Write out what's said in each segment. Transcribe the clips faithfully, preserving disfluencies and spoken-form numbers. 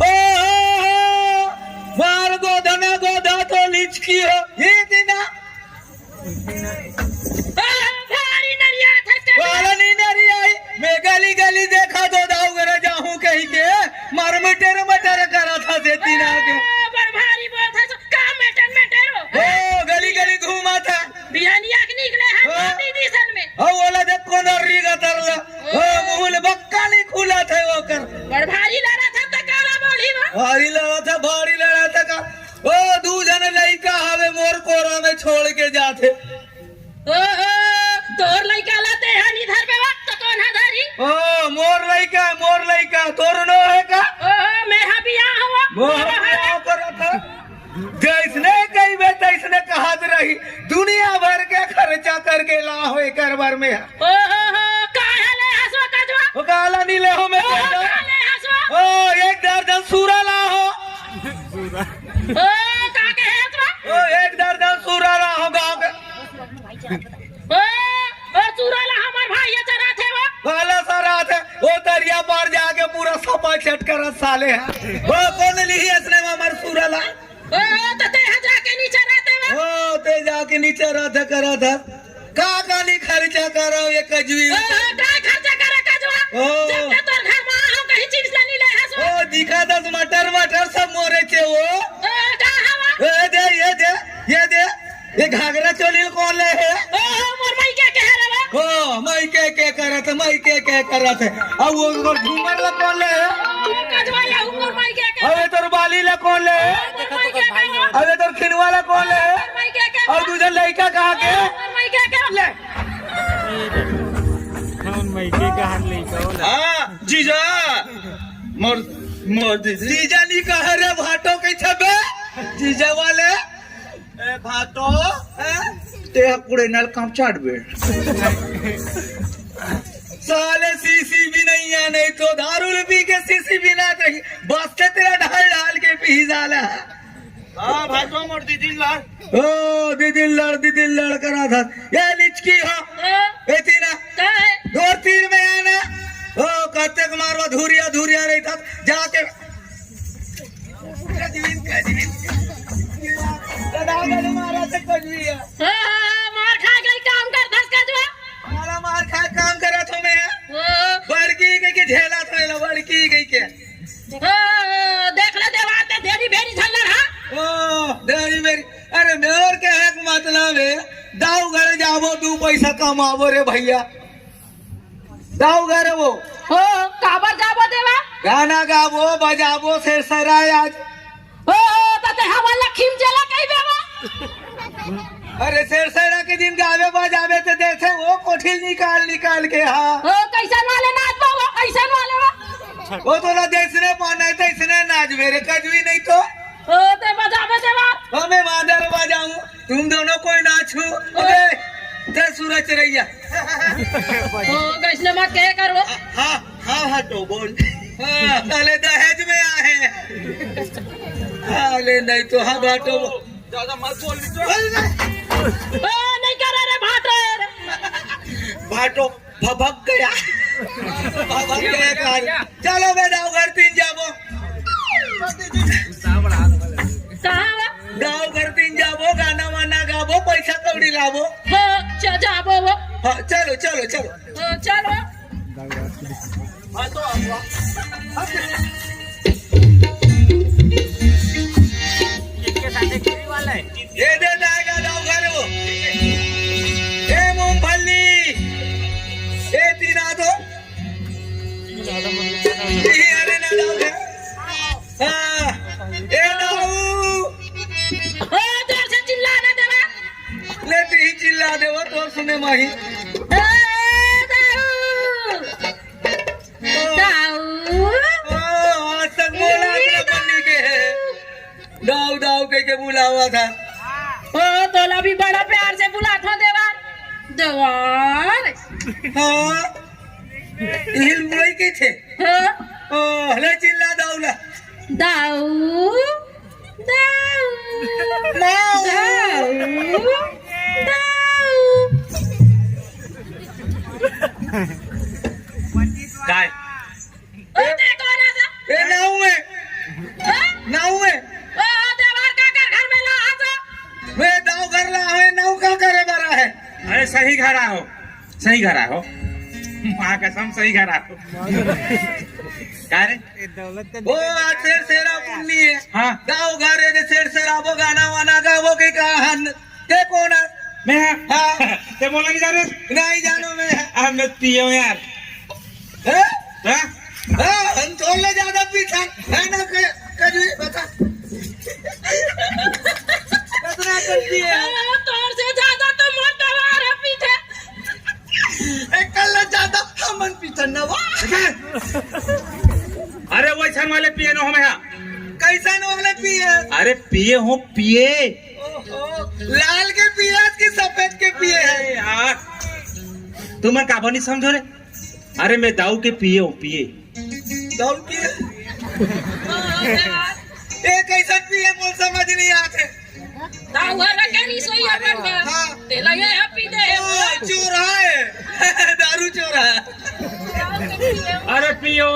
ओहो, मार गोधना गोधा तो लिचकी हो। ये दिना। आ, भारी नरिया था का? वाला नहीं नरिया आई। मैं गली गली देखा तो दाऊ घर जाहूं कही के। मार मटर मटर करा था दे तीन आगे। आ, बड़ भारी बोल था सो, का मटर मटर हो? ओ, गली गली घूमा था। बिहानिया के निकले हैं ओ। पानी दिसन में। ओ, ओला देख कोन री गतरला। ओ, मुंह ले बक्का नहीं खुला था ओकर। बड़ भारी लड़ा था त काला बोली बा। भारी लड़ा था, भारी लड़ा था का। ओ, दू झन लइका हवे मोर कोरा में छोड़ के जाथे। ओहो, तोर लइका ला ते हा नी धरबे वा, त कोन हा धरी? ओ, मोर लइका, मोर लइका, तोर नो हे का? ओहो, मैं हा बियाह हुआ। मोर बियाह करत हा। जैसने कहिबे तैसने कहत रही, दुनिया भर के खर्चा करके लाहो एकर बर में। ओहो हो, काहे ले हसवा कजवा? ओ काला नी ले हो मैं ओहो, कहता। काहे ले हसवा? ओ, एक दर्जन सूरा लाहो। ओ, का कहे हसवा? ओ, एक दर्जन सूरा लाहो गाँव के। ओ, ओ, सूरा ला हमर भाई ये चराथे वो। काला सा रात है, ओ तरिया पार जाके पूरा सपा चट करत साले है। ओ, कोन लिही असने में हमर सूरा ला? ओ, त ते हा जाके नी चराथे वो। ओ, ते जाके नी चराथे करत है। का का नी खर्चा करो ये कजवी? ओ, का खर्चा करे कजवा? ओ। जब ते तोर घर में हो, कहीं चीज ला नी ले हसो। ओ, दिखा दस मटर, मटर सब मोरे छे वो। ओ, का हवा? ए, दे, ये दे, ये दे। ये घाघरा चोली ल कोन ले हे? ओ, मोर माई के के हरे बा? ओ, माई के के करत, माई के के करत हे। अब वो, वो झूमर ल कोन ले हे? ओ, कजवा, ये मोर माई के के। अबे तोर बाली ल कोन ले हे? मोर माई के के। अबे तोर खिनवा ल कोन ले हे? मोर माई के के। अउ दूसर लइका कहाँ के? मोर माई के के। ले। कौन माई के कहाँ लइका होला? हाँ, जीजा। मोर, मोर दीदी। जीजा नी कहे रे भाटो कइथे बे? जीजा वाले। ए भाटो, हैं? ते कुड़े नल काम चाट बे। साले सीसी भी नहीं है, नहीं तो दारू पी के सीसी भी ना रही। बस ते तेरा ढाल ढाल के पी जाला। हाँ भाटो, मोर दीदी लड़। ओ, दीदी लड़, दीदी लड़ करा था। ये लिचकी हा। हाँ। ए तीना। का है? दो तीर में आना। ओ, कत्ते के मारवा धुरिया, धुरिया रही था। जाके दादा ने मारा से कुछ भी है। हाँ, हाँ, हाँ, मार खा गई, काम कर, धस का जो। मारा मार खा, काम करा थो मैं। हाँ। बड़की कह के झेला थो, एला बड़की कह के। हाँ, देख ले देवार ते देरी बेरी झल्लर, हाँ। ओ, देरी बेरी। अरे, मोर के एक मतलब है, दाऊ घर जाबो, दू पैसा कमाबो रे भैया। दाऊ घर वो। हो, काबर जाबो देवा? गाना गाबो, बजाबो, सेरसरा आज। हो, हो, त ते हमन ला खिम जेला कहि देवा। अरे, सेरसरा के दिन गावे बजावे त देथे, वो कोठिल निकाल, निकाल के, हाँ। हो, कइसन वाले नाचबो, वो कइसन वाले वो? वो तो ना जइसने पाना है, तइसने नाचबे रे, कजवी नहीं तो। हो, ते बजाबे देवा। हमें मादर बजाऊं। तुम दोनों कोई नाचू। अबे, ते सूरज चरैया। ओ, वैष्णव मत कहे कर वो। हाँ, हाँ, हाँ, तो बोल। हाँ, अले दहेज में आहे। अले नहीं तो हाँ, भाटो। ज्यादा मत बोल, नहीं तो। बोल नहीं। ओ, नहीं करे रे भाटो। भाटो भभक गया। भभक गया कार। चलो बे, दाऊ घर तीन जाबो। कहाँ बा? दाऊ घर तीन जाबो, गाना वाना गाबो, पैसा कौड़ी लाबो। हाँ, च-, जाबो वो। हाँ, चलो, चलो, चलो। हाँ, चलो। हाँ, तो आओ। ये दे जाएगा दाऊ घर वो। ए मूंगफली। ए तीन आ दो। ए अरे ना दाऊ घर। हाँ। ए दाऊ। ओ, जोर से चिल्ला ना देवा। ले ती ही चिल्ला देवा तो सुने माही। ए दाऊ। दाऊ। ओ, आज तक मोला अपना बन्नी के है। दाऊ, दाऊ कह के बुलावा था। ओ, तोला भी बड़ा प्यार से बुलात हो देवार। देवार। हाँ। हिल मुड़ई के थे। हाँ। ओ, हले चिल्ला दाऊ ला। दाऊ। दाऊ। दाऊ। दाऊ। दाऊ। काय? ओ, ते कोन आस? ए, नाऊ है। हाँ? नाऊ है। ओ, देवार काकर घर में ला आस? मैं दाऊ घर ला आवे, नाऊ का करे बरा है? अरे, सही घर आहो, सही घर आहो। माँ कसम, सही घर आहो। का रे? ओ, आज शेर शेरा पुन्नी है। हाँ। दाऊ घर है, जे शेर शेरा वो गाना वाना गावो के कहा हन। ते कोन आस? मैं? हाँ। ते मोला नहीं जाने? नहीं जानो मैं। आ, मैं पिए हूँ यार। हैं? हाँ? हाँ, हम तोले ज्यादा पीथन। है ना के-, कजू बता। कितना कर पिए हैं? अरे, तोर से ज्यादा तो मोर देवार है पीथे। ए, कल ज्यादा हमन पीथन ना वा। अरे, वैसन वाले पिए न हो मैं। कैसन वाले पिए? अरे, पिए हो, पिए। ओहो, लाल के पिए कि सफेद के पिए है? अरे यार, तुमन काबर नहीं समझो रे? अरे, मैं दाऊ के पिए हूँ, पिए। दाऊ पिए? ए, कैसन पिए, मोर समझ नहीं आत है। दाऊ वाला के नहीं सही अपन बा। हाँ। तेला ये है पी दे। ओ, चोर है। दारू चोर है। अरे पियो,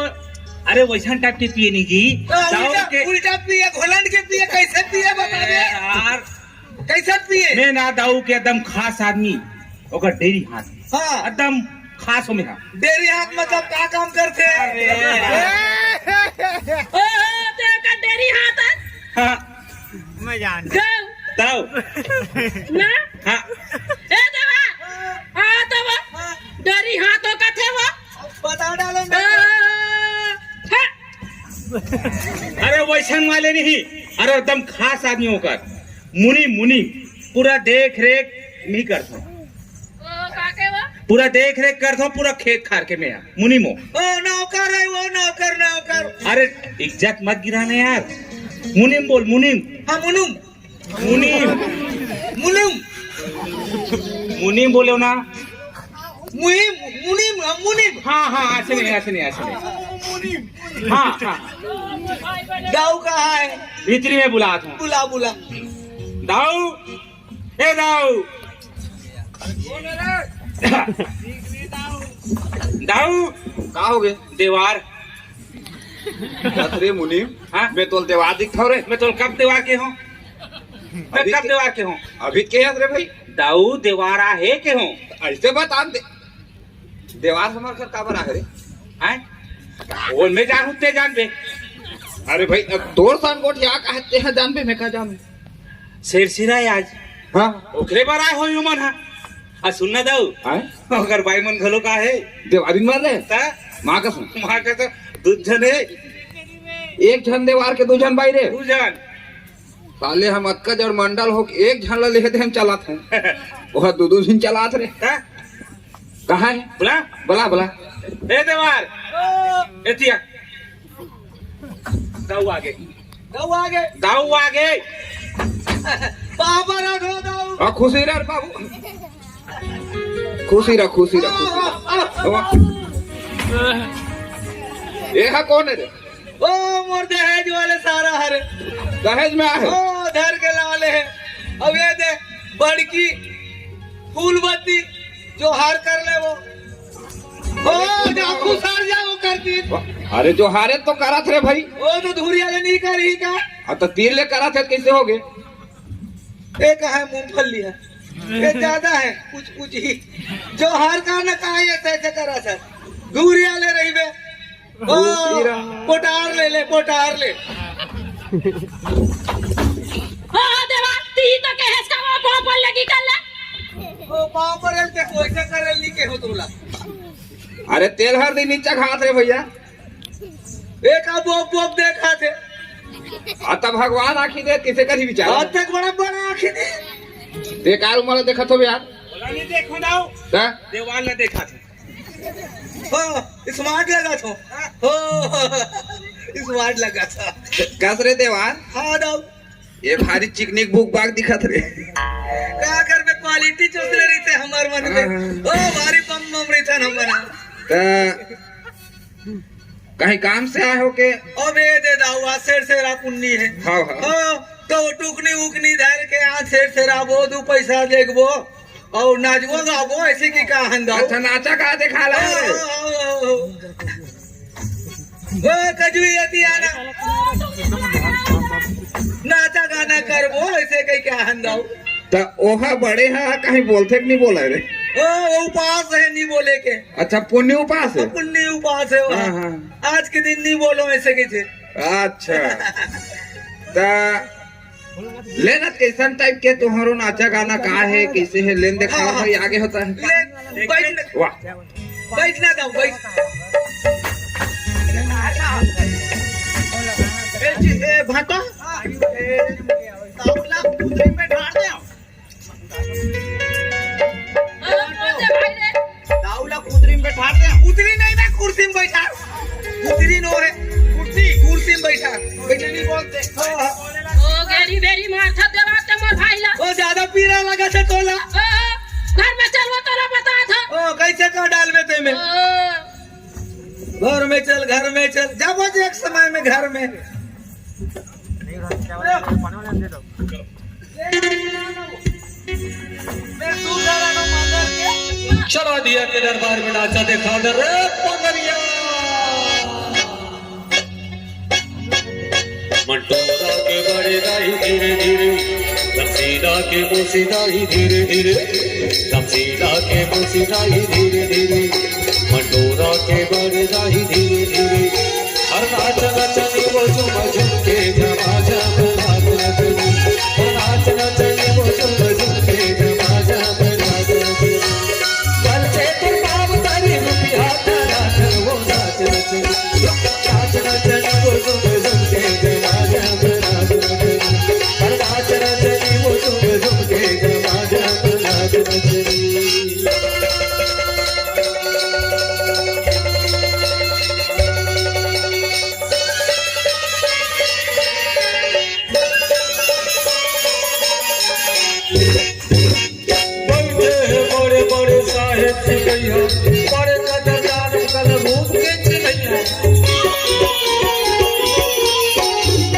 अरे वैसन टाइप के पिए नहीं जी। तो दाऊ उल्टा, के उल्टा पिए, घोलंड के पिए, कैसे पिए बता दे। अरे यार। कैसे पिए? मैं ना दाऊ के एकदम खास आदमी, ओकर डेरी हाथ। हाँ। एकदम खास हो मेरा। डेरी हाथ मतलब का काम करते? अरे। ओहो, ते का डेरी हाथ है? हाँ। मैं जान गऊ। ताऊ। ना? हाँ। ए देवा। हाँ, तो वो। डेरी हाथ हो कथे वो। बता डालो आ, ना। हाँ। अरे वैसन वाले नहीं, अरे एकदम खास आदमी ओकर। मुनीम, मुनीम, पूरा देख रेख नहीं करता। ओ, का के बा? पूरा देख रेख करता हूँ, पूरा खेत खार के मैं मुनीम हो। ओ, नौकर है वो, नौकर, नौकर। अरे इज्जत मत गिराना यार, मुनीम बोल, मुनीम। हाँ, मुनुम। मुनीम। मुनीम। मुनीम बोलो ना। मुनीम, मुनीम, हाँ, मुनीम। हाँ, हाँ, ऐसे नहीं, ऐसे नहीं, ऐसे नहीं। मुनीम। हाँ, हाँ। दाऊ कहाँ है? भीतरी में बुलात हूँ। बुला, बुला। दाऊ, ए दाऊ। दाऊ। का हो गए? देवार। अरे मुनीम, हाँ? मैं तोल देवार दिखता हूँ रे। मैं तोल कब देवार के हूँ? मैं अभी कब के-, देवार के हूँ? अभी के हस रे भाई? दाऊ देवार आहे के हूँ? ऐसे बता दे। देवार हमार घर काबर आहे रे? हैं? वो मैं जानू, ते जानबे। अरे भाई, अब तोर सान गोठ या कहा ते ह जानबे, मैं का जानू? शेर सिरा है आज। हाँ। ओकरे बर आए हो मन हा। आ सुन ना दाऊ। हाँ? ओकर बाई मन घलो का है? देवारी मार रे। ता? माँ कसम। माँ कसम, दू झन है। एक झन देवार के दू झन बाई रे। दू झन। साले हम अतका जड़ मंडल हो के एक झन ला लेहे दे हम चलात हैं। ओह दू दू झन चलात रे। ता? कहाँ है? बुला। बुला, बुला। ए देवार। एतिया। दाऊ आगे। दाऊ आगे। दाऊ आगे। बाबा रखो दाऊ। आ, खुशी रह बाबू। खुशी रह, खुशी रह, खुशी रह। ये हा कौन है रे? ओ, मोर दहेज वाले सारा हरे। दहेज में आहे? ओ, धर के लाले हे। अब ये दे, बड़की फूलबत्ती, जो हार कर ले वो। ओ, जा खुसर जा वो कर दी। अरे, जो हारे तो करत रे भाई। ओ, तो धूरिया ले नहीं करी का? हाँ, तो तीर ले करत हे, कैसे हो गए? एक है मूंगफली है, ये ज्यादा है, कुछ कुछ ही। जो हार का ना कहा, ये ऐसे ऐसे करा सर, दूरिया ले रही बे। ओ, दूसरी रहा। पोटार ले ले, पोटार ले। ओ देवा, ती तो कहेस का वो पाँव पर लगी कर ले। ओ, पाँव पर के वैसे करे ली के हो तोला। अरे, तेल हर दिन नीचा खात रे भैया। एक अब वो पोप देखा थे। आ, तब भगवान आँखी दे, किसे करी विचार? आज तक बड़ा बड़ा आँखी दे। बेकार उम्र देखत हो यार। बोला नहीं देखो ना। हाँ? देवाल ना देखा थे। हो, स्मार्ट लगा थो। हो, स्मार्ट लगा था। कस रे देवाल? हाँ, दाऊ। ये भारी चिकनिक बुक बाग दिखत रे। का करबे, क्वालिटी चोसले रहिथे हमर मन में। हाँ, हाँ। ओ, भारी बम बम रहिथे हमर मन। त कहीं काम से आए हो के? अबे दे दाऊ, आ सेर सेरा पुन्नी है। हाँ, हाँ। हाँ, तो टुकनी उकनी धर के आ सेर सेरा वो दू पैसा देखबो। और नाचबो गाबो ऐसे की का हंदाऊ। अच्छा, नाचा का देखा ला रे? ओ, ओ, ओ, ओ। ओ, कजू ये दिया ना। नाचा गाना करबो ऐसे कहीं क्या हंदाऊ। त ओहा बड़े हा कहीं बोलथे कि नहीं बोला रे? ओ, वो उपास है, नहीं बोले के। अच्छा, पुन्नी उपास है? पुन्नी उपास है वो। हाँ, हाँ। आज के दिन नहीं बोलो ऐसे कहीं थे। अच्छा। त लेनत कैसन टाइप के तुहरो नाचा गाना का है, कैसे है, लेन देखावा हाँ, हाँ। भाई आगे होता है। ले, बैठ ना, वाह। बैठ ना दाऊ, बैठ। ए जी, ए, भाटा। ए, तावला कुतरी में ढार दे। हाँ, कौन से भाई रे? दाऊ ला कुतरी में बैठा दे। कुतरी नहीं, मैं कुर्सी में बैठा। कुतरी नो है। कुर्सी? कुर्सी में बैठा। बैठे नहीं बोलते। हाँ, हाँ। ओ, गेरी बेरी मार था देवा ते मोर भाई ला। ओ, ज्यादा पीरा लगा था तोला। ओ, घर में चल, वो तोला बता था। ओ, कैसे का डाल में ते में? ओ। घर में चल, घर में चल। जाबो जे एक समय में घर में। चला दिया के दरबार में नाचा देखा दे रे पगरिया। मंटोरा के बड़े दाई धीरे धीरे, रसीदा के मोसी दाई धीरे धीरे, रसीदा के मोसी दाई धीरे धीरे, मंटोरा के बड़े दाई धीरे धीरे। हर नाच नचनी वो झूम झूम के जमा जम नाच नचनी। हर नाच नचनी वो झूम झूम के जमा जम नाच नचनी। कल से तो पाव तारी रुपया धरा धर वो नाच नचनी। नाच नचनी वो झूम झूम के जमा जम नाच नचनी। हर नाच नचनी वो झूम झूम के जमा जम नाच नचनी। बैठे हैं बड़े बड़े साहेब सिपहिया, बड़े कदरदान कल रूप के चिन्हैया।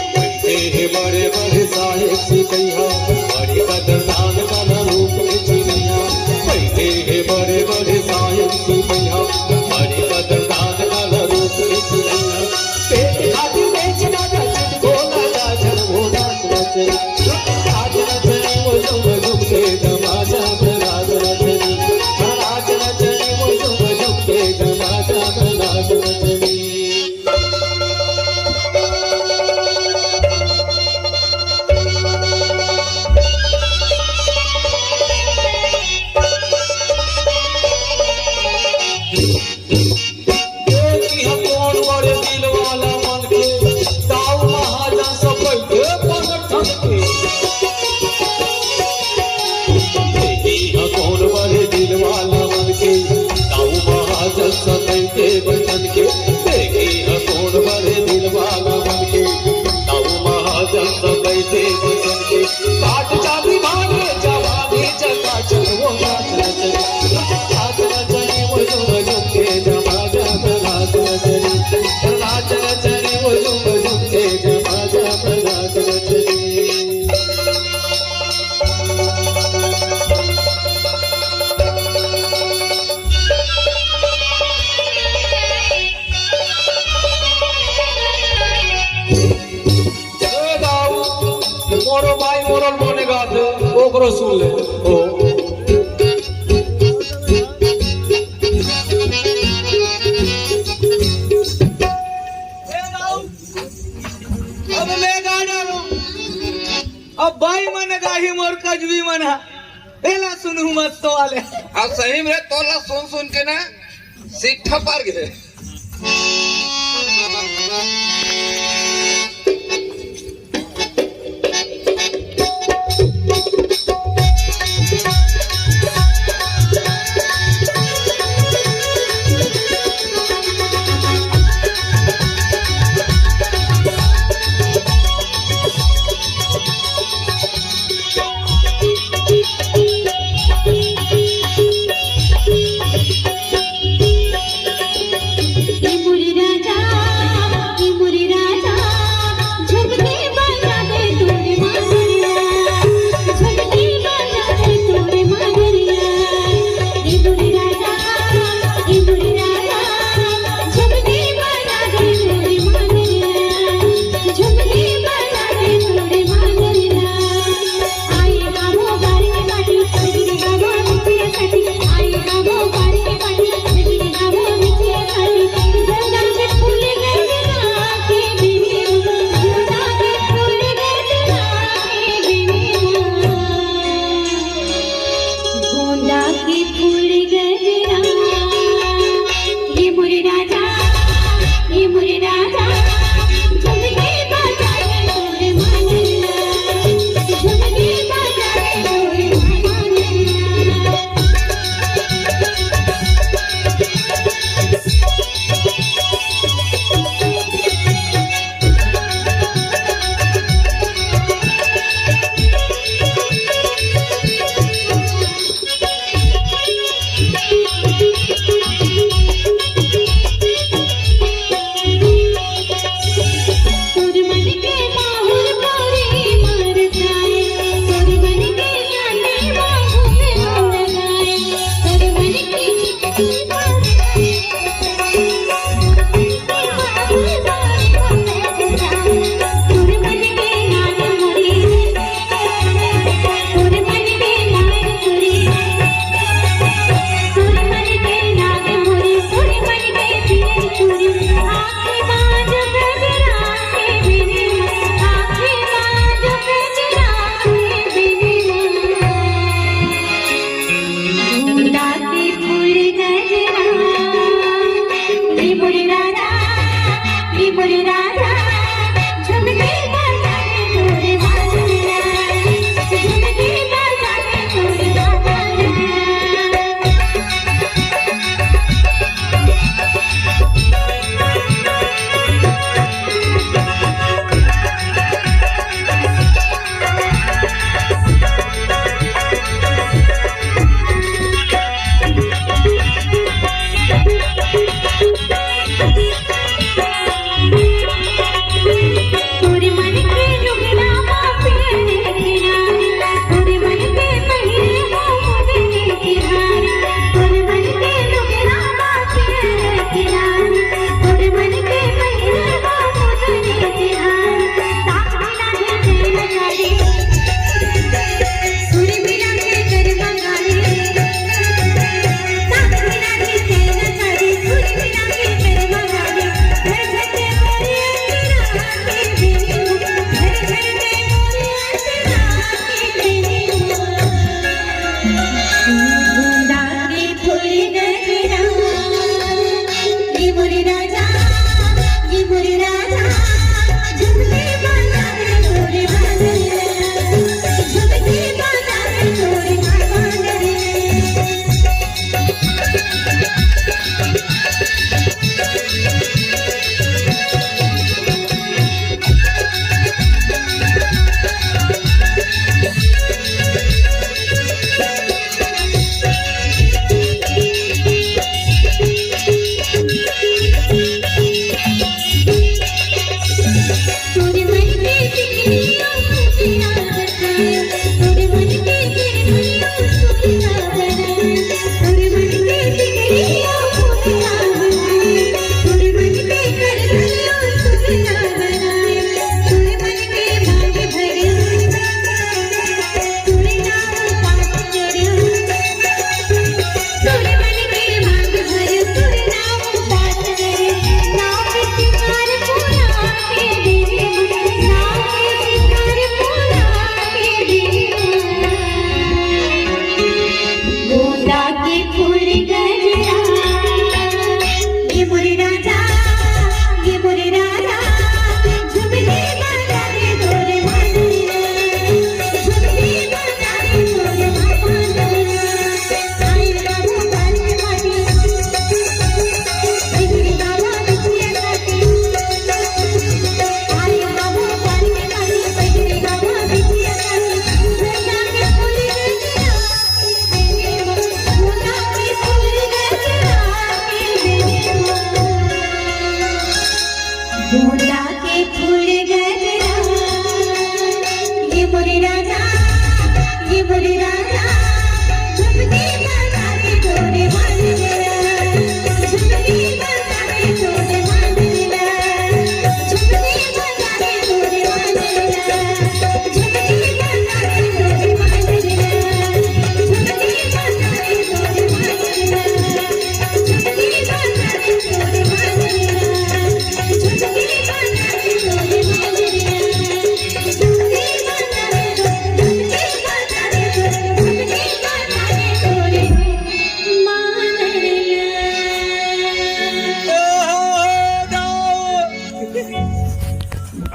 बैठे हैं बड़े बड़े साहेब सिपहिया, बड़े कदरदान कल रूप के चिन्हैया। बैठे हैं बड़े बड़े साहेब सिपहिया, बड़े कदरदान कल रूप के चिन्हैया। पेट खातिर बेच ना जा, भोला जा, झन भोला जा, झन। देखी ह कोन बड़े दिल वाला मन के, दाऊ महाजन सब बैठे पलटन के। देखी ह कोन बड़े दिल वाला मन के, दाऊ महाजन सब बैठे बचन के। देखी ह कोन बड़े दिल वाला मन के, दाऊ महाजन सब बैठे बचन के। काट चाबी मारे जवानी चका चल वो नाच नचन। ओकरो सुन ले। ओ। अब मैं गा डारूं। अब बाई मन गाही मोर कजवी मन हा। एला सुनहूं मस्त वाले। अब सही में तोला सुन सुन के ना सिट्ठा पार गे।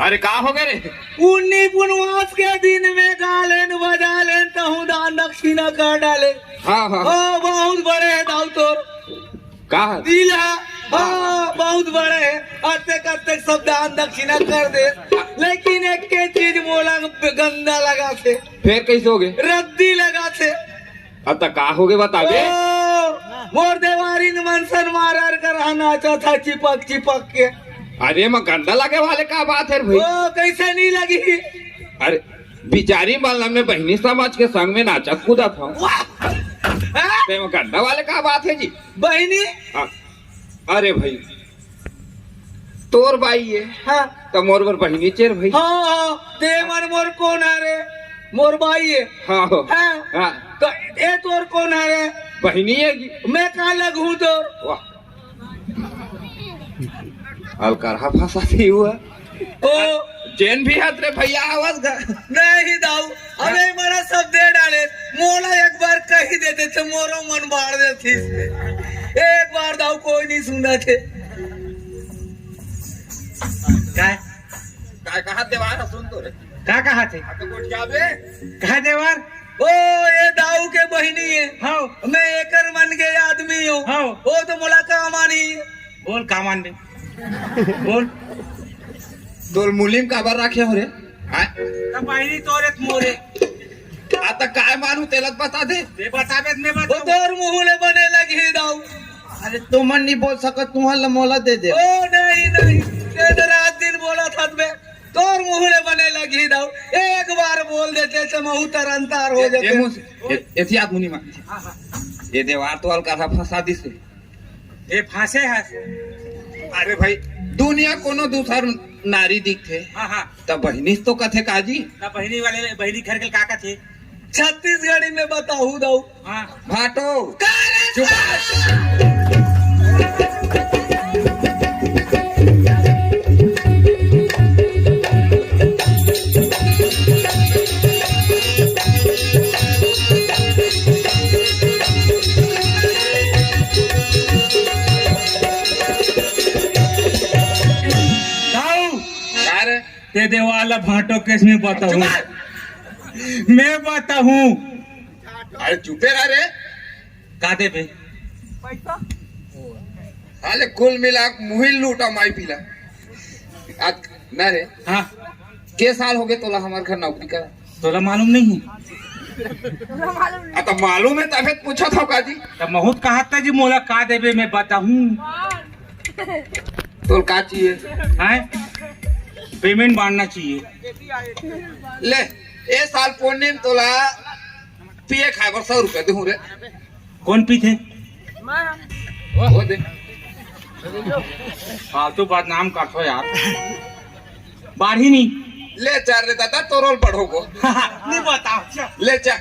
अरे का हो गए रे? पुन्नी पुनवास के दिन में गा लेन बजा लेन तहूँ दान दक्षिणा कर डाले। हाँ, हाँ। ओ, बहुत बड़े हे दाऊ तोर। का हे? दिल हे। हाँ, बहुत बड़े हे। अतेक अतेक सब दान दक्षिणा कर दे, लेकिन एक के चीज मोला गंदा लगा थे। फेर कइसे हो गए? रद्दी लगा थे। अब त का हो गए बताबे? ओ, मोर देवारिन मन सन मारर कर नाचा था चिपक चिपक के। अरे म गंदा लगे वाले का बात हे रे भाई? ओ, कइसे नहीं लगी? अरे बिचारी मन ल मैं बहिनी समझ के संग में नाचत कूदत हूँ। वाह! हाँ? ते म गंदा वाले का बात हे जी? बहिनी? हाँ। अरे भाई, तोर बाई हे, हाँ। त मोर बर बहिनी चेर भाई। हाँ, हाँ, ते मन मोर कोन हरे? मोर बाई हे। हाँ, हो। हाँ। हाँ। त ए तोर कोन हरे? बहिनी हे जी। मैं का लगहूँ तोर? वाह। अलकरहा फंसा थी हुआ। ओ। जेन भी हत रे भैया, आवाज ग-, नहीं दाऊ, अबे मना सब दे डाले। मोला एक बार कही देते तो मोरो मन बाढ़ देतीस। एक बार दाऊ कोई नहीं सुना थे। काय? काय कहा देवार सुन तो रे। का कहा थे? अब तो गोठियाबे। कहा देवार? ओ, ये दाऊ के बहिनी हे। हाँ। मैं एकर मन के आदमी हूँ। हाँ। ओ तो मोला का मानी। बोल का मानबे? बोल। तोर मुलिम काबर राखे हो रे? हाँ? त बहिनी तोरे त मोरे। आ त काय मानू तेला त बता दे। मैं बताबे त मैं वो बताऊँ। तोर मुँह ले बने लगी दाऊ। अरे तुमन नहीं बोल सकत, तुहर ल मोला दे दे। ओ नहीं, नहीं। ये तो रात दिन बोला था मैं। तोर मुँह ले बने लगी दाऊ। एक बार बोल देते तो महू तरंतार हो ये, ये जाते। मुँह से, ये, ये थी आदमी नहीं मानती। हाँ, हाँ। ये देवार तो अलकरहा फंसा दिस। ए फांसे हस। अरे भाई, दुनिया कोनो दूसर नारी दिखथे, हाँ, हाँ। त बहिनी तो कथे काजी। त बहिनी वाले, बहिनी घर के का कथे? छत्तीसगढ़ी में बताहू दाऊ। हाँ। भाटो। चुप। दाऊ, का रे? ते देवाल भाटो केस में बताहूँ। चुप। मैं बताहूँ। अरे चुपे रह रे। का देबे? साले कुल मिला मुहिल लूटा माई पीला। आज ना रे। हाँ। के साल हो गए तोला हमार घर नौकरी करा? तोला मालूम नहीं है? आ, तो मालूम है तबे तो पूछा था काजी। तो महूत कहा था जी मोला का देबे मैं बताहूँ। तोल का चाहिए? हैं? पेमेंट बांटना चाहिए। ले, ए साल पुन्नी म तोला पिए खाए बर सौ रुपया देहूं रे। कौन पीथे? वो दे। फालतू बदनाम करथो यार। बाढ़ी नहीं। ले चल रे दादा, तोरो ल बढ़ो गो। नहीं बताओ, चल। ले चल।